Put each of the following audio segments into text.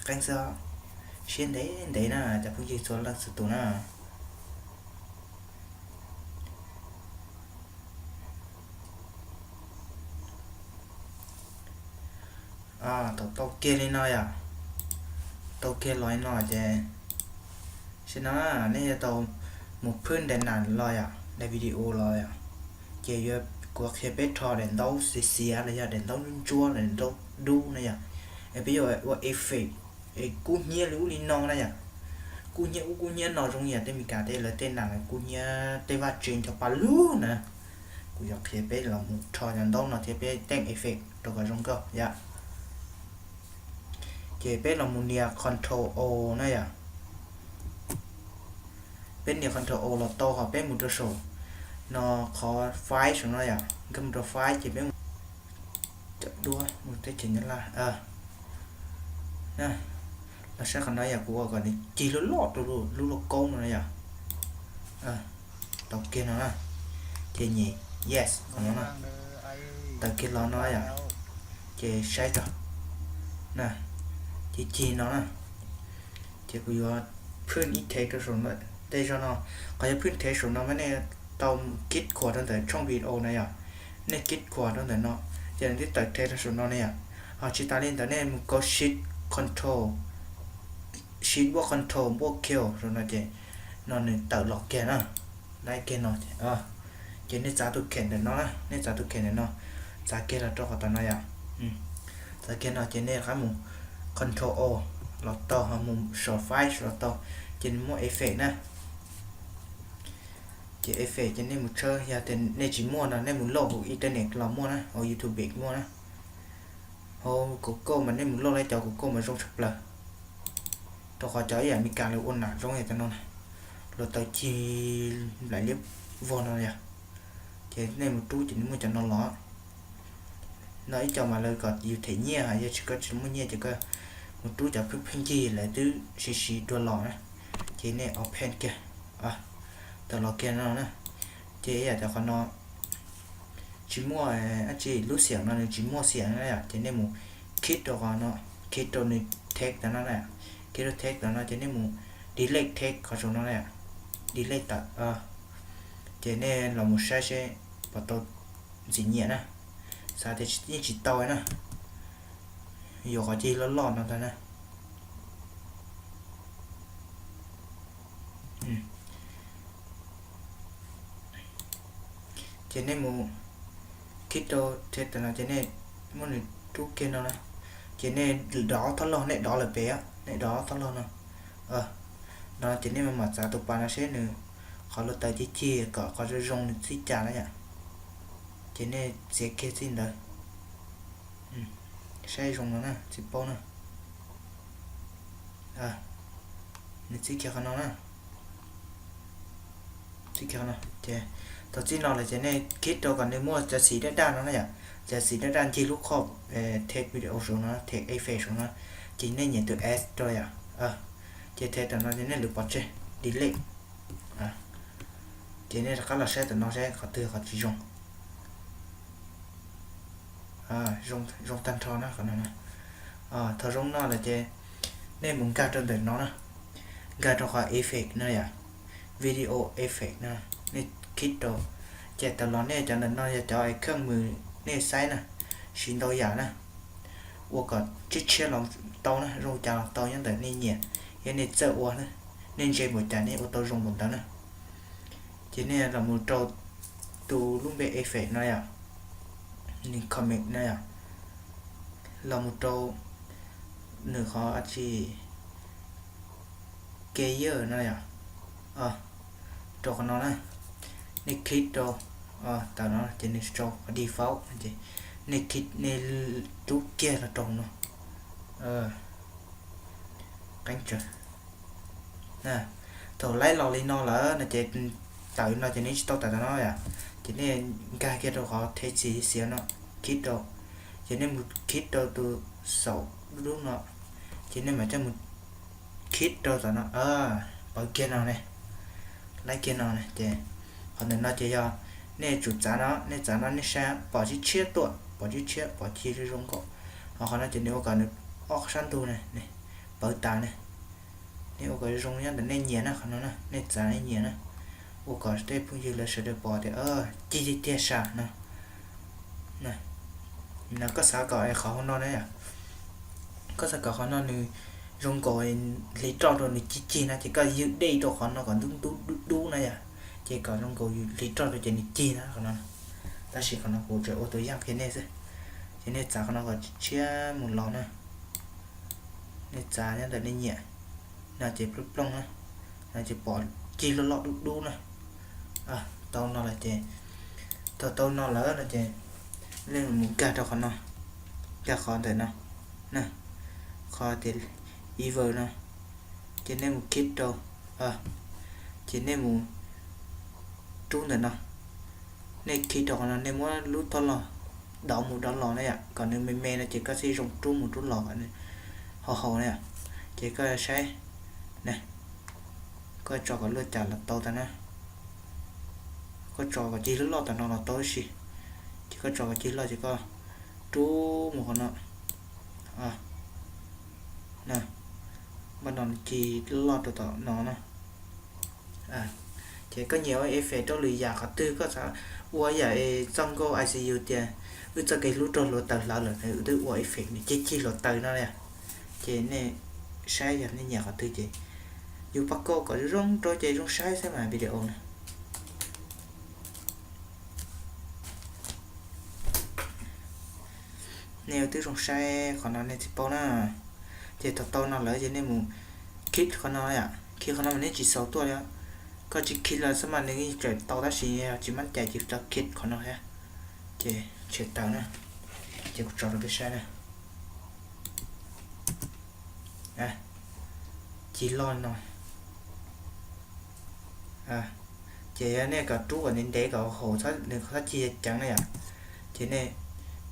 Qeeb xwb, siab ntev ntev na cov phooj ywg txhua leej txhua tus na. Thaum tau kiag li no yom, tau kiag los li no ces, sim no nej yuav tau mus phwj daim nam los yom, daim video los yom, ces yuav, kuv qhia peb rho daim ntaub xiav xiav los yog daim ntaub ntsuab ntsuab los daim ntaub dub na yom, es peb yuav ua effect es kub hnyiab li ub li no na yom, kub hnyiab ub kub hnyiab no zoo yam tej Meskas tej lawv tej nam kub hnyiab tej vaj tse ncho pa lug na. Kuv yuav qhia peb los mus rho cov ntaub no thiab peb teeb effect rau kom zoo nkauj yom. Ces peb los mus nias Control O na yom. Peb nias Control O los tau ho peb mus rau saum no, qhov file saum no yom, nkag mus rau file ces peb mus, cov duab mus teb chaws Nyab Laj, los saib qhov no yom, kuv ua kom nws cig loj loj rau lub lauj kaub no na yom. Tau kiag no na, ces nyem yes qhov no na. Tawm kiag los no yom, ces saib tso, ces cig no na. Ces kuv yuav phwj ib thev rau saum tej zog no. Qhov yuav phwj thev saum no mas nej tau kib khuas rau ntawm tshooj video na yom, nej kib khuas rau ntawm no, ces nws twb tawm thev rau saum no na yom. Ho tsis tas li ntawd nej mus kaus shift control, shift npuaj control npuaj kill rau no ces no nws tawm los kiag na. Laib kiag no, ces nej txav tus kheem ntawm no na, nej txav tus kheem ntawm no, txav kiag los rau qhov tom no yom. Txav kiag no ces nej rov qab mus control O los tau, ho mus saum file los tau, ces nws muaj effect na. Ces effect ces nej mus tshawb, yog tias nej tsis muaj no nej mus load hauv internet los muaj na, hauv YouTube muaj na. Hauv Google mas nej mus load lawv cov Google mas zoo tshaj plaws. Rau qhov cov ib yam Meskas lawv ua nam zoo yam cov no na, los tawm cig nplaim liab vog no yom. Ces nej mus rub ces nws muaj cov no los. No ib co mas lawv kom yus them nyiaj, yog tsis, koj tsis muaj nyiaj ces koj mus rub cov pheej pheej yig lawv twb siv siv dua los na. Ces nej open kiag, tawm los kiag no na. Ces ib yam cov qhov no tsis muaj dab tsi, lub xiam no nws tsis muaj xiam na yom, ces nej mus kib rau qhov no, kib rau nws text tom no na, kib rau text tom no ces nej mus delete text qhov saum no na, delete tawm. Ces nej los mus saib seb puas tau ntxim nyiam na, xav tias yeej tsis tau na, yuav qhov cig loj loj no ntag na. Ces nej mus kib rau thev tam no ces nej muab nws rub kiag no na, ces nej dov thob log, nej dov lawm pem, nej dov thob log no. No ces nej mam txav tus pas no seb nws qhov lus tawm cig cig kom qhov zoo zoo nws txij cas na yom. Ces nej txiav kiag txij ntawd, saib zoo no na txiv paub na. Nws txij kiag qhov no na, txij kiag qhov no ces, thaum txij no lawm ces nej kib rau kom nws muaj cov xim daj daj no na yom, cov xim daj daj ncig lub qhov text video saum no, text effect saum no, ces nej nyem tus S rau yom. Ces thev tam no ces nej lwv pov tseg, delete. Ces nej rov qab los saib tam no seb qhov twg qhov tsis zoo. Zoo tag nrho na qhov no na. Thaum zoo no lawm ces nej mus nkag rau ntawm no na, nkag rau qhov effect no yom, video effect no, nej kib rau. Ces tam los nej cov ntawm no yog cov kheej mws nej saib na, siv ntau yam na, ua kom tshiab tshiab los tau na, zoo cas los tau nyob ntawm nej nyiam, yog nej txawj ua, nej ntse npaum cas nej ua tau zoo npaum ntawd na. Ces nej los mus rau tus lub npe effect no yom, nws comment no yom, los mus rau nws qhov tsis, key no yom, rau qhov no na, nej click rau, tawm no ces nws tso qhov default ces nej click, nej rub kiag los rau no. Qeeb tsawv. Thaum laib los li no lawm no ces tawm no ces nej tsis tau tawm tam no yom, ces nej nkag kiag rau qhov thev txiv xiav no, click rau, ces nej mus click rau tus xaum dub dub no, ces nej mam coj mus click rau tom no, pawv kiag no ne, laib kiag no ne, ces qhov ntawm no ces yog nej tsum txav no, nej txav no nej saib pom tshiab tshiab tuaj, pom tshiab tshiab, pom cig zoo zoo nkauj. Ho qhov no ces nws ua kom nws ob sab ntug ne, pawv tas ne. Nej ua kom zoo nyob ntawm nej nyiam na, qhov no na, nej txav nej nyiam na, ua kom tej phooj ywg lawv sawv daws pom tias cig tiag tiag sas no. Koj xav kom qhov hauv no na yom, koj xav kom qhov no nws zoo nkaus hliv roj rau nws cig cig na ces koj ywg dej rau qhov no kom ntub ntub dub dub na yom, ces kom zoo nkaus hliv roj rau ces nws cig na qhov no. Tab sis qhov no kuv tsuas ua tus yaj qhia nej xwb, ces nej txav qhov no kom tshiab mus los na, nej txav nyob ntawm nej nyiam no ces plooj plooj na, no ces pom cig loj loj dub dub na. Tau no lawm ces, tau tau no lawm no ces nej mus nkag rau qhov no, nkag qhov ntawm no na, qhov tias Ever no, ces nej mus click rau, ces nej mus rub ntawm no, nej click rau qhov no nej muab lub toj loj dov mus dov los na yom, kom nws me me no ces koj thiaj zoo rub mus rub los kom nws haus haus na yom. Ces koj saib na, koj tso kom luaj cas los tau tas na, koj tso kom cig loj loj tas no los tau ib si, ces koj tso kom cig loj ces koj rub mus qhov no, npaj no cig loj loj rau tom no na. Ces koj nyiam ua effect rau lwm yam qhov twg, koj xav ua yam txoj nkauj I C U tias wb txoj kev hlub raug hluav taws hlawv lawm, wb twb ua effect nws cig cig hluav taws no na. Ces nej saib yog nej nyiam qhov twg ces yus pab kauj kom zoo rau ces zoo saib xwb mas video na. Nej ua twb zoo saib qhov no nej thiaj paub na. Ces thaum tau no lawm ces nej mus click qhov no yom, click qhov no mas neb tsis xaus tuaj li. Koj tsis click los xwb mas nws yeej tseem tau tab sis yog tsis mab cai ces tau click qhov no thiab. Ces tshem tawm na, ces kuv tso rau peb saib na. Cig loj no. Ces yog nej kom rub kom ntev ntev kom haum nws txhob cig ceev na yom, ces nej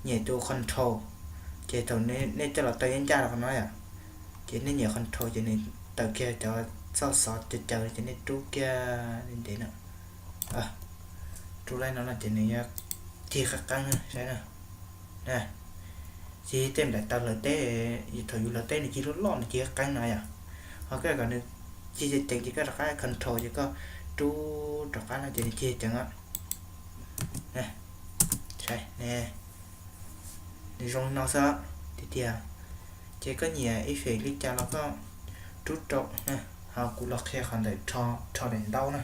nyem tus control, ces thaum nej coj los taw ncaj ncaj rau qhov no yom, ces nej nyem control ces nws tawm kiag cov txoj xov caws caws ces nej rub kiag ntev ntev na. Rub laib no no ces nws yuav cig qeeb qeeb na saib na. Cig tej nplaim taws hlawv teb, thaum yus hlawv teb nws cig loj loj nws cig qeeb qeeb no yom. Ho koj kom nws cig ceev ceev ces koj rov qab control ces koj rub rov qab no ces nws cig ceev os. Nws zoo li no xwb tiag tiag. Ces koj nyiam effect li cas los koj rub rau. Ho kuv los qhia qhov ntawm rho daim ntaub na,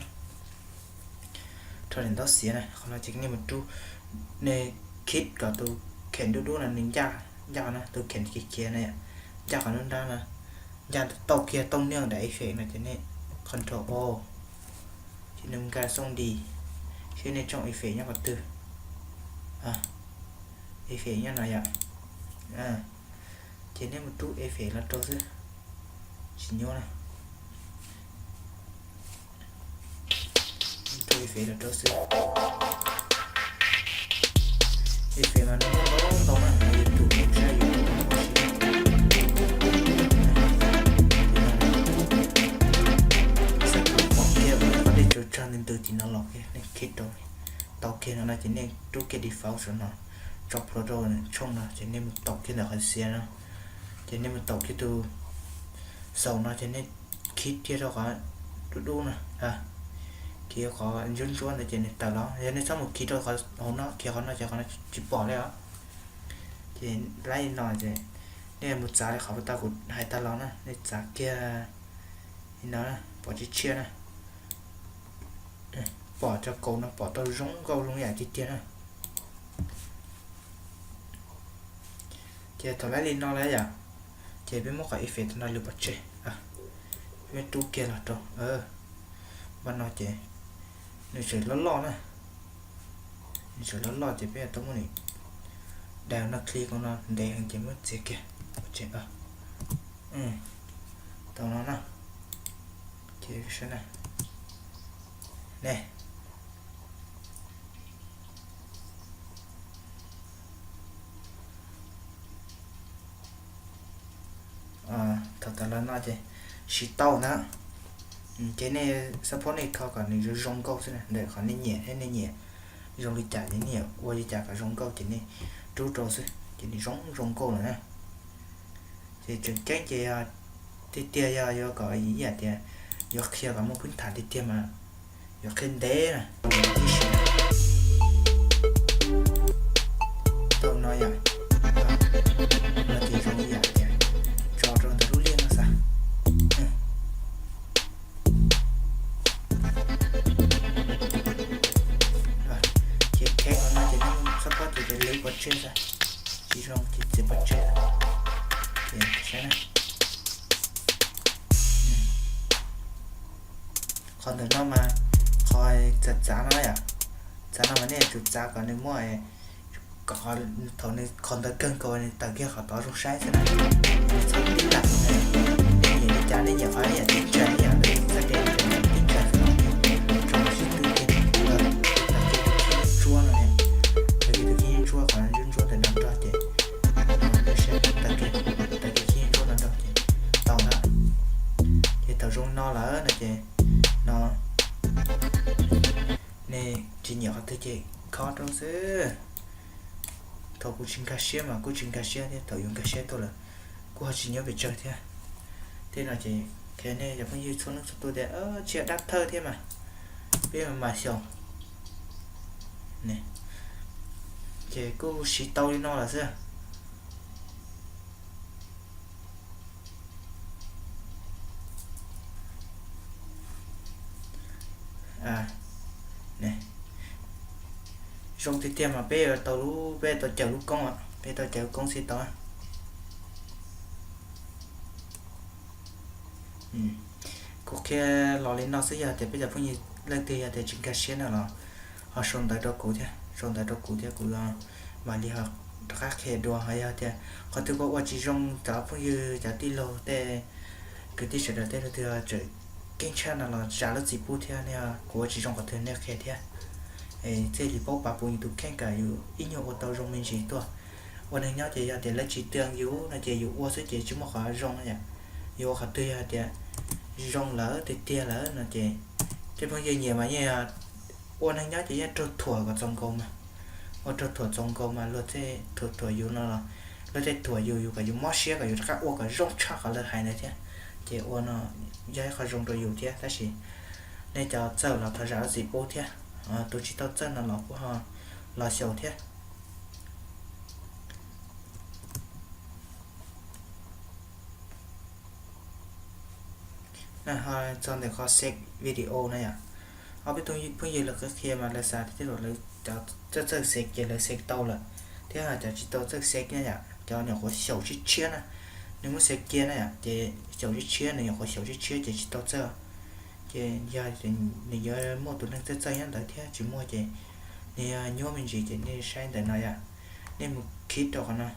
rho daim ntaub xiav na, qhov no ces nej mus rub, nej click kom tus kheem dub dub no nws ncaj, ncaj no tus kheem khiav khiav na, ncaj qhov nruab nrab no, ncaj tau kiag tau niag daim effect no ces nej control O, ces nws mus nkag xooj di, seb nej tshooj effect nyob qhov twg. Effect nyob no yom. Ces nej mus rub effect los rau xwb, tsis nyuaj na. Rub effect los rau xwb. Effect mas nws muaj ntau ntau na, YouTube nej saib YouTube. Xav kom pom kiag qhov dej tsaws tsag ntws ntws tim no los, nej click rau, tau kiag no no ces nej rub kiag default saum no, tso plhuav rau tshooj no ces nej mus taum kiag ntawm qhov xiav no, ces nej mus taum kiag tus xaum no ces nej click kiag rau qhov dub dub no, khiav qhov ntsuab ntsuab ntawd ces nws tawm los. Yog nej txhob mus khiav rau qhov hauv no, khiav qhov no ces qhov no tsis pom li os. Ces laib li no ces nej mus txav li qhov tau kuv hais tag los na, nej txav kiag li no, pom tshiab tshiab na, pom cov kaus no pom tau zoo nkauj zoo yam tiag tiag na. Ces thaum laib li no lawm yom, ces peb muab qhov effect no lwm pov tseg, peb rub kiag los rau npaj no ces nws tseem loj loj na, nws tseem loj loj ces peb tau muab nws daus no click no ntev heev ces muab txiav kiag pov tseg. Tau no na, ces ne, thaum tas los no ces siv tau na. Ces nej support nej kho kom nws zoo zoo nkauj xwb na, ntawm qhov nej nyiam thiab nej nyiam zoo li cas ces nej nyiam ua li cas kom zoo nkauj ces nej rub rau xwb ces nws zoo zoo nkauj lawm na. Ces tseem ceeb ces yog Tiag tiag yog yuav kom ib yam tias yuav qhia kom muaj phwb tham tiag tiag mas yuav qhia ntev na. Ib sim tau no yom, no ces zoo ib yam tias tso rau ntawm lub liaj no xav. Ces qheb qhov no ces nej txhob paub ces lev pov tseg xav, tsis zoo ces txiav pov tseg. Ces saib na, qhov ntawm no mas qhov txav txav no yom, txav no mas nej yuav tsum txav kom nws muaj, kom thaum nws qhov ntawd kawg nkaus nws tawm kiag qhov tod zoo saib xwb na. Txhob tib lam, nej nyiam li cas nej nyiam qhov ib yam tib ntsa ib yam ntawd txav kiag tib ntsa xwb no, rau sib tw kiag, tawm kiag tus khib ntsuab no, tawm kiag tus khib ntsuab qhov ntsuab ntsuab ntawm no nrog ces, nej saib tawm kiag, tawm kiag khib ntsuab no nrog ces tau na. Ces thaum zoo no lawm no ces no, nej tsis nyiam qhov twg ces khob rau xwb. Thaum kuv tsis nkag siab mas kuj tsis nkag siab thiab, thaum yuav nkag siab tuaj lawm kuj ho tsis nyob pes tsawg thiab. Tej no ces qhia nej cov phooj ywg txhua leej txhua tus tias tsis yog dab thawj thiab mas, peb mas mas xyaum. Ces kuj siv tau li no lawm xwb. Zoo tiag tiag mas peb yuav tau lub, peb tau cawm lub koob, peb tau cawm lub koob xwb tau. Kuv qhia los li no xwb, yog tias peb cov phooj ywg leej twg yog tias tsis nkag siab na los ho sau ntawv rau kuv thiab, sau ntawv rau kuv thiab kuv mam li ho rov qab qhia dua. Ho yog tias qhov twg kuv ua tsis zoo, cov phooj ywg cov tij laug tej kwv tij sawv daws tej leej twg tseem keeb tshaj no los zam lub txim pub thiab, nej kuv ua tsis zoo qhov twg nej qhia thiab. Thiaj li paub pab puv yus tus kheej kom yus ib nyuag ua tau zoo me ntsis tuaj. Ua neeg nyob ces yog tias lawv tsis twv yus no ces yus ua xwb ces tsis muaj qhov zoo yom. Yus ua qhov twg yog tias zoo lawm tiag tiag lawm no ces tej phooj ywg nyiam mas yeej ua neeg nyob ces yeej raug thuam kom txaus nkaus mas, ua raug thuam txaus nkaus mas luag tej thuam thuam yus no los luag tej thuam yus, yus kom yus mob siab kom yus rov qab ua kom zoo tshaj qhov lawv hais ntawd thiab. Ces ua no yog ib qho zoo rau yus thiab, tab sis nej cov txawj los thov zam lub txim pub thiab. Tus tsis tau txawj no los kuj ho los xyaum thiab. Txog ntawm qhov save video no yom, ob peb tug phooj ywg lawv qhia qhia mas lawv xav tias tej zaum lawv cov txawj txawj save ces lawv save tau lawm, thiab cov tsis tau txawj save na yom, cov nyuam qhuav xyaum tshiab tshiab na, nws muab save cia na yom, ces xyaum tshiab tshiab, nws nyuam qhuav xyaum tshiab tshiab ces tsis tau txawj. Ces yog nws yuav muaj tus neeg txawj txawj nyob ntawd thiab, tsis muaj ces nws nyuaj me ntsis ces nej saib ntawm no yom, nej mus khib rau qhov no,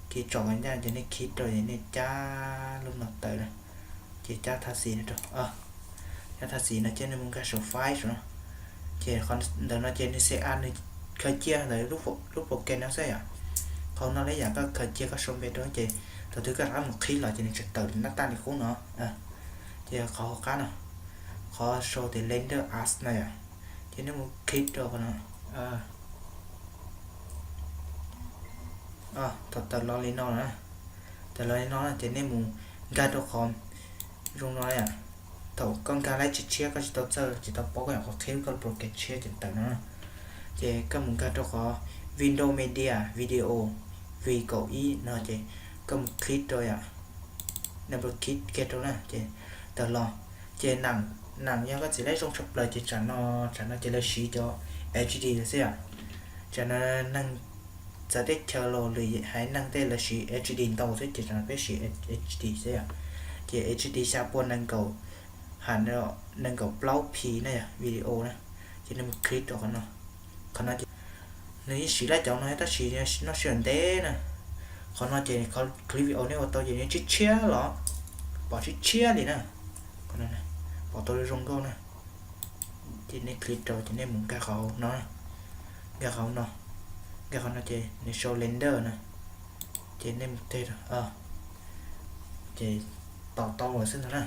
khib tsom qhov ncaj ces nej khib rau es nej cab lub no tawm na, ces cab thaj xis no rau, cab thaj xis no ces nej mus nkag saum file saum no. Ces qhov ntawm no ces nws save as nws khaws cia ntawm lub program no xwb yom. Qhov no lawv yam koj khaws cia koj sau npe rau ces thaum twg koj rov qab mus qhib los ces nws tseem tawm nab taj li qub no. Ces qhov hauv qab no, qhov sau tias render as no yom, ces nej mus khib rau qhov no. Thaum tawm los li no na, tawm los li no na ces nej mus nkag rau qhov zoo no yom. Thaum koj nkag laib tshiab tshiab koj tsis tau txawj tsis tau paub koj nyuam qhuav qhib koj lub program tshiab ces tawm no. Ces koj mus nkag rau qhov Windows Media Video V kaum ib no ces koj mus click rau yom, nej mus click kiag rau na ces tawm los. Ces nam, nam yog koj txiv laib zoo tshaj plaws ces tsam no, tsam no ces lawv siv cov H D lawm xwb yom. Tsam no neeg txawv teb chaws los lwm haiv neeg tej lawv siv H D ntau xwb ces tsam no peb siv H D xwb yom. Ces H D xya pua nees nkaum, ha, nees nkaum plaub P na yom, video na. Ces nej mus click rau qhov no. Qhov no ces nws yeej siv lab cov no tab sis no sij hawm ntev na. Qhov no ces qhov clip video nej ua tau ces nws tshiab tshiab los, pom tshiab tshiab li na. Qhov no pom tau zoo nkauj na. Ces nej click rau ces nej mus nkag qhov no, nkag qhov no, nkag qhov no ces nws sau render na. Ces nej mus teg rau, ces tos tau lawm xwb ntag na.